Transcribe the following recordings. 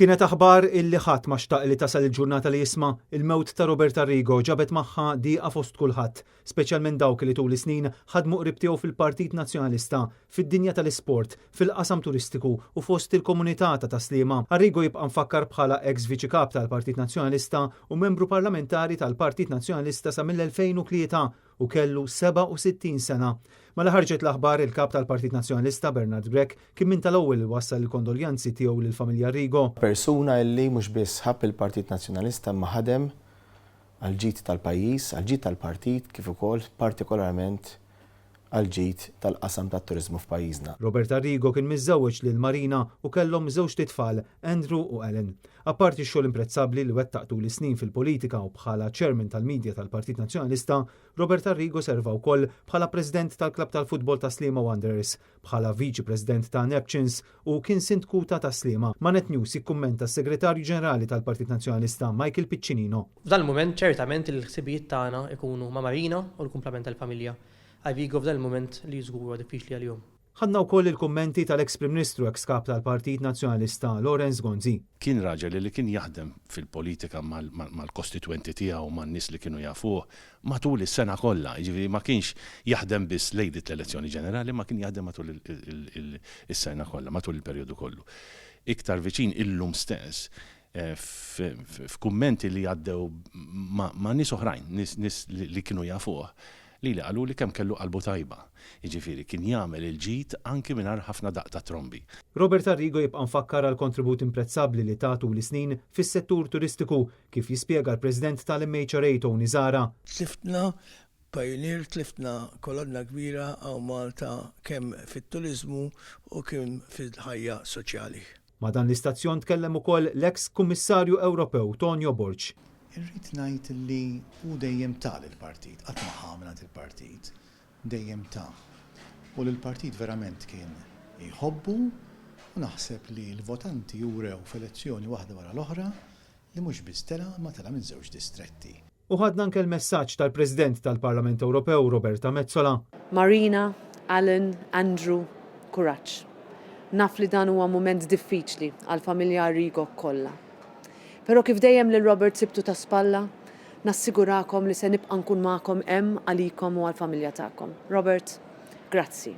Kienet aħbar illi ħadd ma xtaq li tasal il-ġurnata li jisma' il-mewt ta' Robert Arrigo ġabet magħha diqa fost kulħadd, speċjalment dawk li tul is-snin ħadmu qrib tiegħu fil-Partit Nazzjonalista, fid-dinja tal-isport, fil-qasam turistiku u fost il-komunità ta' Tas-Sliema. Arrigo jibqa' mfakkar bħala eks Viċi Kap tal-Partit Nazzjonalista u membru parlamentari tal-Partit Nazzjonalista sa mill-2003 u kellu 67 sena. Malli ħarġet l-aħbar, il-Kap tal-Partit Nazzjonalista Bernard Grech kien minn tal-ewwel li wassal il-kondoljanzi tiegħu lill-familja Arrigo. Persuna illi mhux biss ħabb il-Partit Nazzjonalista imma ħadem għall-ġid tal-pajjiż, għall-ġid tal-partit kif ukoll partikolarment għall-ġid tal-qasam tat-turiżmu f'pajjiżna. Robert Arrigo kien miżżewweġ lil Marina u kellhom żewġt itfal, Andrew u Alan. Apparti x-xogħol imprezzabbli li wettaq tul is-snin fil-politika u bħala Chairman tal-Media tal-Partit Nazzjonalista, Robert Arrigo serva wkoll bħala President tal-Klabb tal-Futbol ta' Sliema Wanderers, bħala Viċi President ta' Neptunes u kien Sindku ta' Tas-Sliema. Ma' Net News jikkummenta s-Segretarju Ġenerali tal-Partit Nazzjonalista Michael Piccinino. F'dan il-mument ċertament il-ħsibijiet tagħna jkunu ma' Marina u l-kumplament tal-familja Arrigo f'dan il-mument li żgur huwa diffiċli għalihom. Ħadna wkoll il-kummenti tal-eks Prim Ministru eks Kap tal-Partit Nazzjonalista Lawrence Gonzi. Kien raġel li kien jaħdem fil-politika mal-kostitwenti tiegħu, man-nies li kienu jafuh matul is-sena kollha. Jiġifieri ma kienx jaħdem biss lejliet l-elezzjoni ġenerali imma kien jaħdem matul is-sena kollha, matul il-perjodu kollu. Iktar viċin illum stess, f'kummenti li għaddew ma' nies oħrajn, nies li kienu jafuh, lili qaluli kemm kellu qalbu tajba. Jiġifieri kien jagħmel il-ġid anki mingħajr ħafna daqq ta' trombi. Robert Arrigo jibqa' mfakkar għall-kontribut imprezzabbli li ta tul is-snin fis-settur turistiku, kif jispjega l-President tal-MHRA Tony Zahra. Tliftna pioneer, tliftna kolonna kbira hawn Malta kemm fit-turiżmu u kemm fil-ħajja soċjali. Ma' dan l-istazzjon tkellem ukoll l-eks Kummissarju Ewropew Tonio Borg. Irrid ngħid li hu dejjem ta lill-partit, qatt ma ħa mingħand il-partit, dejjem ta. U lill-partit verament kien jħobbu u naħseb li l-votanti urew f'elezzjoni waħda wara l-oħra li mhux biss tela' imma tela' minn żewġ distretti. U ħadna anke l-messaġġ tal-President tal-Parlament Ewropew Roberta Metsola. Marina, Alan, Andrew, kuraġġ. Naf li dan huwa mument diffiċli għall-familja Arrigo kollha. Però kif dejjem lil Robert sibtu ta' spalla, nassigurakom li se nibqa' nkun magħkom hemm għalikom u għall-familja tagħkom. Robert, grazzi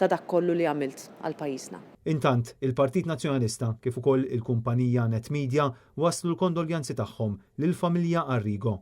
ta' dak kollu li għamilt għal pajjiżna. Intant, il-Partit Nazzjonalista kif ukoll il-kumpanija Net Media wasslu l-kondoljanzi tagħhom lill-familja Arrigo.